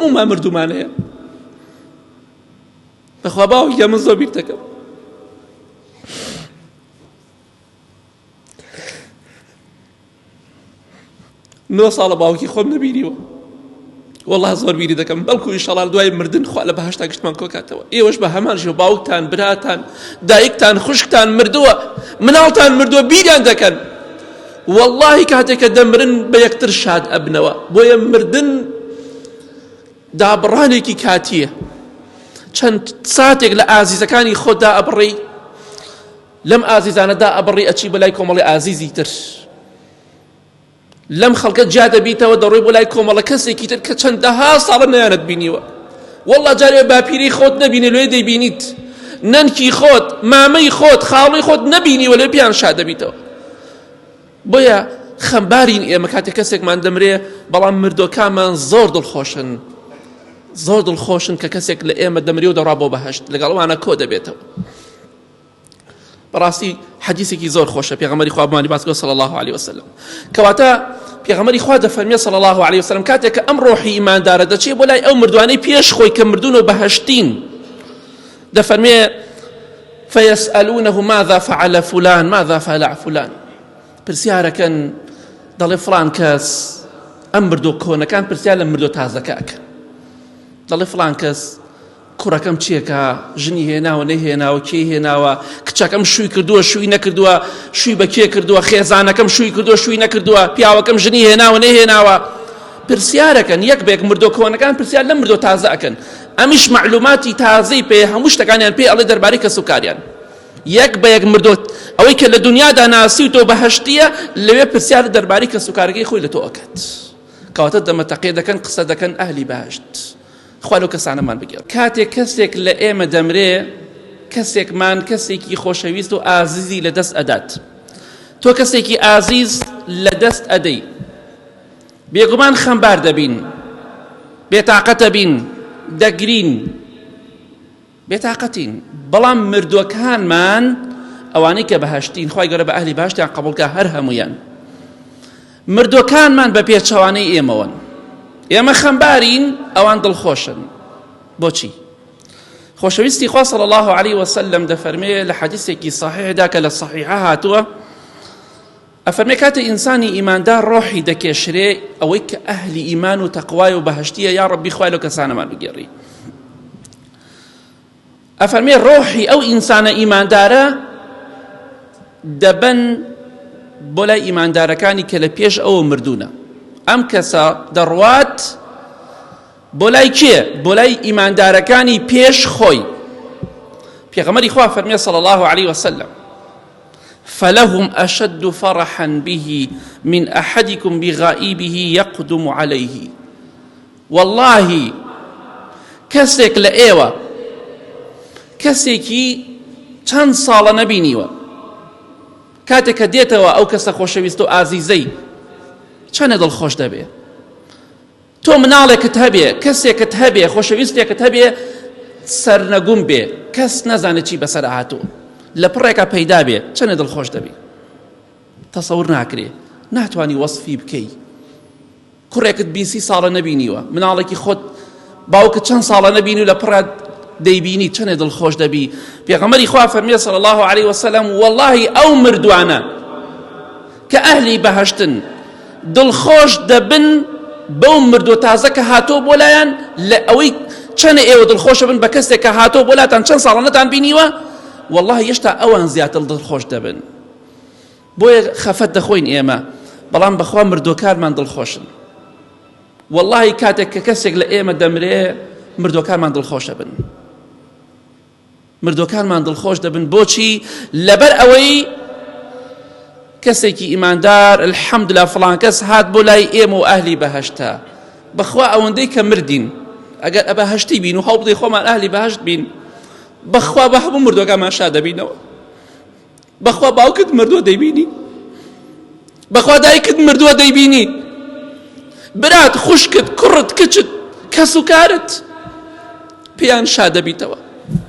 هەموومان مردومان هەیە. بەخوا باوکی من زۆر بیر دەکەم. نۆ ساڵە باوکی خۆم نەبینیوە والله زۆر بیری دەکەم بەڵکو ئیشەڵا دوای مردن خوا لە بەهشتا گشتمان کۆکاتەوە ئێوەش بە هەمان شێوە باوکتان براتان دایکتان خوشکتان مردووە مناڵتان مردووە بیریان دەکەن واللهی کاتێک کە دەمرن بە یەکتر شاد ئەبنەوە بۆیە مردن دابڕانێکی کاتیە چەند ساتێک لە ئازیزەکانی خۆتدا ئەبڕی لەم ئازیزانە دائەبڕی ئەچی بۆ لای کۆمەڵی ئازیزی تر لەم خەڵکە جیا دەبیتەوە دەڕۆی بۆ لای کۆمەڵە کەسێکی تر کە چەندەها ساڵە نەیانت بینیوە والله جارێ باپیرەی خۆت نەبینی لێ دەیبینیت نەنکی خۆت مامەی خۆت خاڵی خۆت نەبینیوە لێ پیان شاد دەبیتەوە بۆیە خەمبارین ئێمە کاتێک کەسێکمان دەمرێ بەڵام مردۆکانمان زۆر دڵخۆشن زۆر دڵخۆشن کە کەسێک لە ئێمە دەمرێ و دەڕا بۆ بەهشت لەگەڵ ئەوانە کۆ دەبێتەوە بەڕاستی حەدیسێکی زۆر خۆشە پێغەمبەری خوا بمانی باس کرد صلی الله علیه وسلم کەواتە پێغەمبەری خوا دەفەرمێ صلی الله علیه وسلم کاتێک کە ئەم ڕۆحی ئیماندارە دەچێ بۆ لای ئەو مردوانەی پێش خۆی کە مردوون و بەهەشتین دەفەرمێ فيسألونه ماذا فعل فلان ماذا فعل فلان پرسیارەکەن دەڵێ فلان کەس ئەم مردۆ کۆنەکان پرسیار لە مردۆ تازەکە ئەکەن دەڵێ فلان کەس کوڕەکەم چیەکا ژنی هێناوە نەیهێناوە کێی هێناوە کچەکەم شووی کردووە شووی نەکردووە شووی بە کێ کردووە خێزانەکەم شووی کردووە شووی نەکردووە پیاوەکەم ژنی هێناوە نەیهێناوە پرسیارەکەن یەک بێک مردۆ کۆنەکان پرسیار لەم مردۆ تازە ئەکەن ئەمیش معلوماتی تازەی پێ هەموو شتەکانیان پێ ئەڵێ دەربارەی کەس و کاریان یەک بە یەک مردۆ ئەوەی کە لە دنیادا ناسی و تۆ بەهشتیە لەوێ پرسیار دەربارەی کەس و کارەکەی خۆی لە تۆ ئەکات کەواتە دەمەتەقێ دەکەن قسە دەکەن ئەهلی بەهشت خوا لەو کەسانەمان بگێڕ. کاتێک کەسێک لە ئێمە دەمرێ کەسێکمان کەسێکی خۆشەویست و ئازیزی لە دەست ئەدات تۆ کەسێکی ئازیز لە دەست ئەدەی بێگومان خەمبار دەبین بێتاقەتە بین دەگرین بێتاقەتین بەڵام مردووەکانمان ئەوانەی کە بەهشتین خوای گەورە بە ئەهلی بەهشتیان قبوڵ کە هەر هەمویان مردووەکانمان بە پێچەوانەی ئێمەوەن ئێمە خەمبارین ئەوان دڵخۆشن بۆچی خۆشەویستی خوا صلی الله عليه وسلم دەفەرمێ لە حەدیثێکی صحیحدا کە لە صحیحە هاتووە ئەفەرمێ کاتێ ئینسانی ئیماندار ڕۆحی دەکێشرێ ئەوەی کە ئەهلی ئیمان و تەقوای و بەهشتیە یا ڕەبی خوای لەو کەسانەمان بگێڕی ئەفەرمێ ڕۆحی ئەو ئینسانە ئیماندارە دەبەن بۆ لای ئیماندارەکانی کە لە پێش ئەوە مردوونە ئەم کەسە دەڕوات بۆ لای کێ؟ بۆ لای ئیماندارەکانی پێش خۆی پێغەمبەری خوا فەرمیێ صلی الله عليه وسلم فلهم أشد فرحا به من أحدكم بغائبه يقدم عليه والله کەسێک لە ئێوە کەسێکی چەند ساڵە نەبینیوە کاتێک کە دێتەوە ئەو کەسە خۆشەویست و ئازیزەی چەنە دڵخۆش دەبێ تۆ مناڵێکت هەبێ کەسێکت هەبێ خۆشەویستێکت هەبێ سەرنەگوم بێ کەس نەزانێت چی بەسەر هاتوو لە پڕێکا پەیدا بێ چەنێ دڵخۆش دەبی تەسەور ناکرێ ناتوانی وەصفی بکەی کوڕێکت بیسی ساڵە نەبینیوە مناڵێکی خۆت باوکت چەند ساڵە نەبینی و لە پڕا دەیبینی چەنێ دڵخۆش دەبی پێغەمبەری خوا فەرمیێ صلی الله علیه وسلم واللهی ئەو مردوانە کە ئەهلی بەهەشتن دڵخۆش دەبن بەو مردوە تازە کە هاتۆ بۆ لایان لە ئەوەی چەنە ئێوە دڵخۆشە بن بە کەسێک کە هاتۆ بۆ لاتان چەند ساڵە نەتان بینیوە والله هێشتا ئەوان زیاتر دڵخۆش دەبن بۆیە خەفەت دەخۆین ئێمە بەڵام بەخوا مردۆکانمان دڵخۆشن واللهی کاتێک کە کەسێک لە ئێمە دەمرێ مردۆکانمان دڵخۆشە بن مردوەکانمان دڵخۆش دەبن بۆچی لەبەر ئەوەی کەسێکی ئیماندار الحەمدلله فڵان کەس هات بۆ لای ئێمە و ئەهلی بەهەشتە بەخوا ئەوەندەی کە مردین ئەگەر ئەبە هەشتی بین و هەوڵ بدەی خۆمان ئەهلی بەهەشت بین بەخوا بە هەموو مردوەکانمان شاد دەبینەوە بەخوا باوکت مردووە دەیبینی بەخوا دایکت مردووە دەیبینی برات خوشکت کوڕت کچت کەس و کارت پێیان شادەبیتەوە.